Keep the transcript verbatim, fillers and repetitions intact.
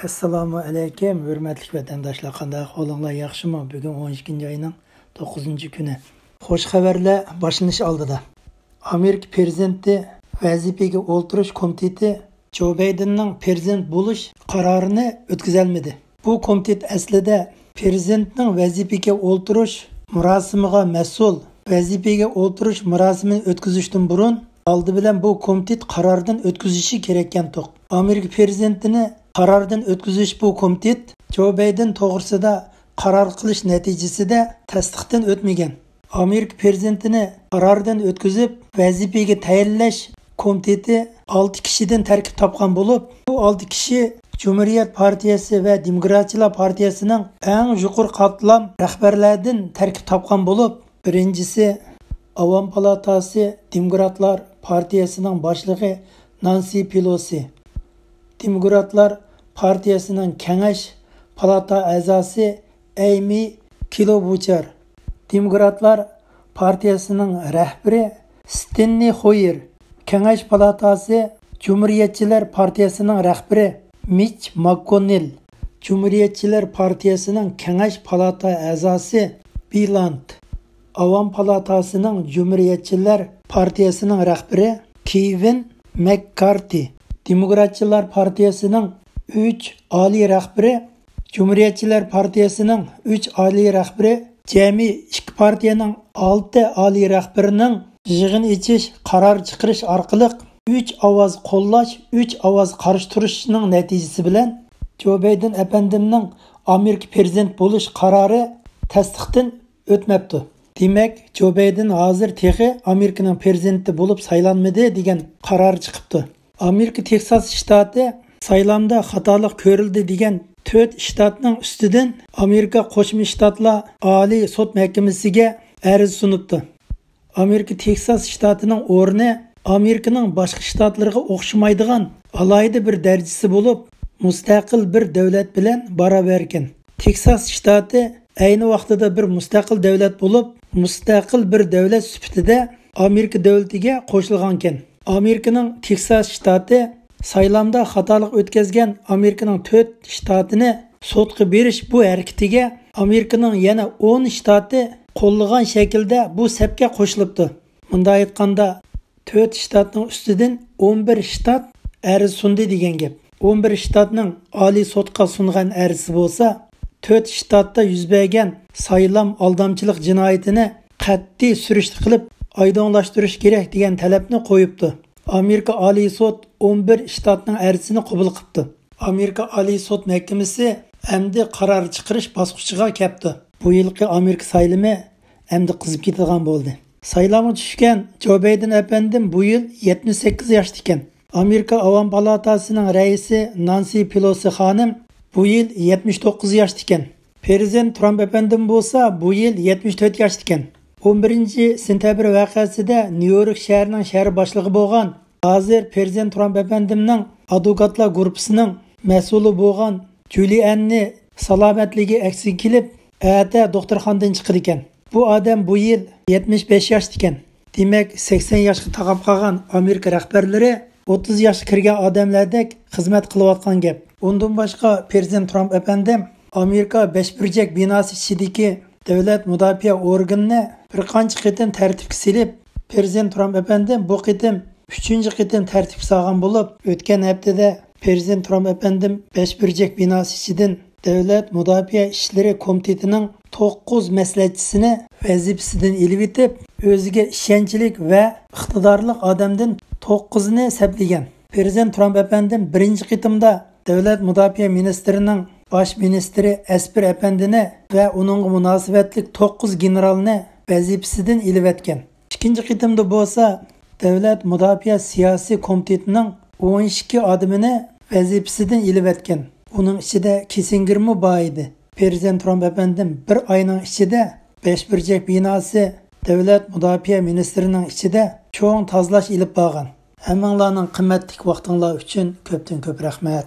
ئەسسالامۇ ئەلەيكۇم، ھۆرمەتلىك ۋەتەنداشلار، قانداق ئەھۋالىڭلار، ياخشىمۇ؟ بۈگۈن ئون ئىككىنچى ئاينىڭ توققۇزىنچى كۈنى. خوش خەۋەرلەر باشلىنىش ئالدىدا. ئامېرىكا پىرېزىدېنتى ۋەزىپىگە ئولتۇرۇش كومىتېتى جو بايدېننىڭ پىرېزىدېنت بولۇش قارارىنى ئۆتكۈزەلمىدى. بۇ كومىتېت ئەسلىدە پىرېزىدېنتنىڭ ۋەزىپىگە ئولتۇرۇش مۇراسىمىغا مەسئۇل، ۋەزىپىگە ئولتۇرۇش مۇراسىمىنى ئۆتكۈزۈشتىن بۇرۇن ئالدى بىلەن بۇ كومىتېت قاراردىن ئۆتكۈزۈشى كېرەككەنتۇق. ئامېرىكا پىرېزىدېنتىنى قاراردىن ئۆتكۈزۈش بۇ كومىتېت جو بايدېن توغرىسىدا قارار قىلىش نەتىجىسىدە تەستىقتىن ئۆتمىگەن. ئامېرىكا پىرېزىدېنتىنى قاراردىن ئۆتكۈزۈپ، ۋەزىپىگە تەيىنلەش كومىتېتى ئالتە كىشىدىن تەركىب تاپقان بولۇپ، بۇ ئالتە كىشى جۇمھۇرىيەت پارتىيەسى ۋە دېموكراتچىلار پارتىيەسىنىڭ ئەڭ يۇقىرى قاتلام رەھبەرلەردىن تەركىب تاپقان بولۇپ، بىرىنچىسى ئاۋام پالاتاسى دېموكراتلار پارتىيەسىنىڭ باشلىقى نانسى پېلوسى، دېموكراتلار پارتىيەسىنىڭ كېڭەش پالاتا ئەزاسى ئەيمى كلوبۇچار، دېموكراتلار پارتىيەسىنىڭ رەھبىرى ستېنلى خويېر، كېڭەش پالاتاسى جۇمھۇرىيەتچىلەر پارتىيەسىنىڭ رەھبىرى مىچ ماككوننېل، جۇمھۇرىيەتچىلەر پارتىيەسىنىڭ كېڭەش پالاتا ئەزاسى بىلانت، ئاۋام پالاتاسىنىڭ جۇمھۇرىيەتچىلەر پارتىيەسىنىڭ رەھبىرى كېۋىن مەككارتى، دېموكراتچىلار پارتىيەسىنىڭ ئۈچ ئالىي رەھبىرى، جۇمھۇرىيەتچىلەر پارتىيەسىنىڭ ئۈچ ئالىي رەھبىرى، جەمئىي ئىككى پارتىيەنىڭ ئالتە ئالىي رەھبىرىنىڭ يىغىن ئېچىش، قارار چىقىرىش ئارقىلىق ئۈچ ئاۋاز قوللاش، ئۈچ ئاۋاز قارشى تۇرۇشنىڭ نەتىجىسى بىلەن جو بايدېن ئەپەندىمنىڭ ئامېرىكا پىرېزىدېنت بولۇش قارارى تەستىقتىن ئۆتمەپتۇ. دېمەك، جو بايدېن ھازىر تېخى ئامېرىكىنىڭ پىرېزىدېنتى بولۇپ سايلانمىدى دېگەن قارار چىقىپتۇ. ئامېرىكا تېكساس شتاتى سايلامدا خاتالىق كۆرۈلدى دېگەن تۆت شتاتنىڭ ئۈستىدىن ئامېرىكا قوشما شتاتلار ئالىي سوت مەھكىمىسىگە ئەرز سۇنۇپتۇ. ئامېرىكا تېكساس شتاتىنىڭ ئورنى ئامېرىكىنىڭ باشقا شتاتلىرىغا ئوخشىمايدىغان ئالاھىدە بىر دەرىجىسى بولۇپ، مۇستەقىل بىر دۆلەت بىلەن باراۋەركەن. تېكساس شتاتى ئەينى ۋاقتىدا بىر مۇستەقىل دۆلەت بولۇپ، مۇستەقىل بىر دۆلەت سۈپىتىدە ئامېرىكا دۆلىتىگە قوشۇلغانكەن. ئامېرىكىنىڭ تېكساس شتاتى سايلامدا خاتالىق ئۆتكەزگەن ئامېرىكىنىڭ تۆت شتاتىنى سوتقا بېرىش بۇ ھەرىكىتىگە ئامېرىكىنىڭ يەنە ئون شتاتى قوللىغان شەكىلدە بۇ سەپكە قوشۇلۇپتۇ. مۇنداق ئېيتقاندا، تۆت شتاتنىڭ ئۈستىدىن ئون بىر شتات ئەرز سۇندى دېگەن گەپ. ئون بىر شتاتنىڭ ئالىي سوتقا سۇنغان ئەرزىسى بولسا، تۆت شتاتتا يۈز بەرگەن سايلام ئالدامچىلىق جىنايىتىنى قەتئىي سۈرۈشتە قىلىپ ئايدىڭلاشتۇرۇش كېرەك دېگەن تەلەپنى قويۇپتۇ. ئامېرىكا ئالىي سوت ئون بىر شتاتنىڭ ئەرزىسىنى قوبۇل قىپتۇ. ئامېرىكا ئالىي سوت مەھكىمىسى ئەمدى قارار چىقىرىش باسقۇچىغا كەپتۇ. بۇ يىلقى ئامېرىكا سايلىمى ئەمدى قىزىپ كېتىدىغان بولدى. سايلامغا چۈشكەن جو بايدېن ئەپەندىم بۇ يىل يەتمىش سەككىز ياشتا ئىكەن. ئامېرىكا ئاۋام پالاتاسىنىڭ رەئىسى نانسى پېلوسى خانىم بۇ يىل يەتمىش توققۇز ياشتا ئىكەن. پىرېزىدېنت ترامپ ئەپەندىم بولسا بۇ يىل يەتمىش تۆت ياشتا ئىكەن. ئون بىرىنچى سېنتەبىر ۋەقەسىدە نيۇ يورك شەھىرىنىڭ شەھەر باشلىقى بولغان، ھازىر پىرېزىدېنت ترامپ ئەپەندىمنىڭ ئادۋوكاتلار گۇرۇپپىسىنىڭ مەسئۇلى بولغان جۇلىئەننى سالامەتلىكى ئەسكە كېلىپ، ئەتە دوختۇرخانىدىن چىقىدىكەن. بۇ ئادەم بۇ يىل يەتمىش بەش ياشتا ئىكەن. دېمەك، سەكسەن ياشقا تاقاپ قالغان ئامېرىكا رەھبەرلىرى ئوتتۇز ياشقا كىرگەن ئادەملەردەك خىزمەت قىلىۋاتقان گەپ. ئۇندىن باشقا، پىرېزىدېنت ترامپ ئەپەندىم ئامېرىكا بەش بۇرجەك بىناسى ئىچىدىكى دۆلەت مۇداپىئە ئورگىنىنى بىر قانچە قېتىم تەرتىپكە سېلىپ، پىرېزىدېنت ترامپ ئەپەندىم بۇ قېتىم ئۈچىنچى قېتىم تەرتىپكە سالغان بولۇپ، ئۆتكەن ھەپتىدە پىرېزىدېنت ترامپ ئەپەندىم بەش بۇرجەك بىناسى ئىچىدىن دۆلەت مۇداپىئە ئىشلىرى كومىتېتىنىڭ توققۇز مەسلىھەتچىسىنى ۋەزىپىسىدىن ئېلىۋېتىپ، ئۆزىگە ئىشەنچلىك ۋە ئىقتىدارلىق ئادەمدىن توققۇزىنى سەپلىگەن. پىرېزىدېنت ترامپ ئەپەندىم بىرىنچى قېتىمدا دۆلەت مۇداپىئە مىنىستىرىنىڭ باش مىنىستىرى ئەسپىر ئەپەندىنى ۋە ئۇنىڭغا مۇناسىۋەتلىك توققۇز گېنېرالنى ۋەزىپىسىدىن ئېلىۋەتكەن. ئىككىنچى قېتىمدا بولسا دۆلەت مۇداپىئە سىياسىي كومىتېتىنىڭ ئون ئىككى ئادىمىنى ۋەزىپىسىدىن ئېلىۋەتكەن. ئۇنىڭ ئىچىدە كىسسىنگېرمۇ بار ئىدى. پىرېزىدېنت ترامپ ئەپەندىم بىر ئاينىڭ ئىچىدە بەش بۇرجەك بىناسى، دۆلەت مۇداپىئە مىنىستىرىنىڭ ئىچىدە چوڭ تازىلاش ئېلىپ بارغان. ھەممىڭلارنىڭ قىممەتلىك ۋاقتىڭلار ئۈچۈن كۆپتىن كۆپ رەھمەت.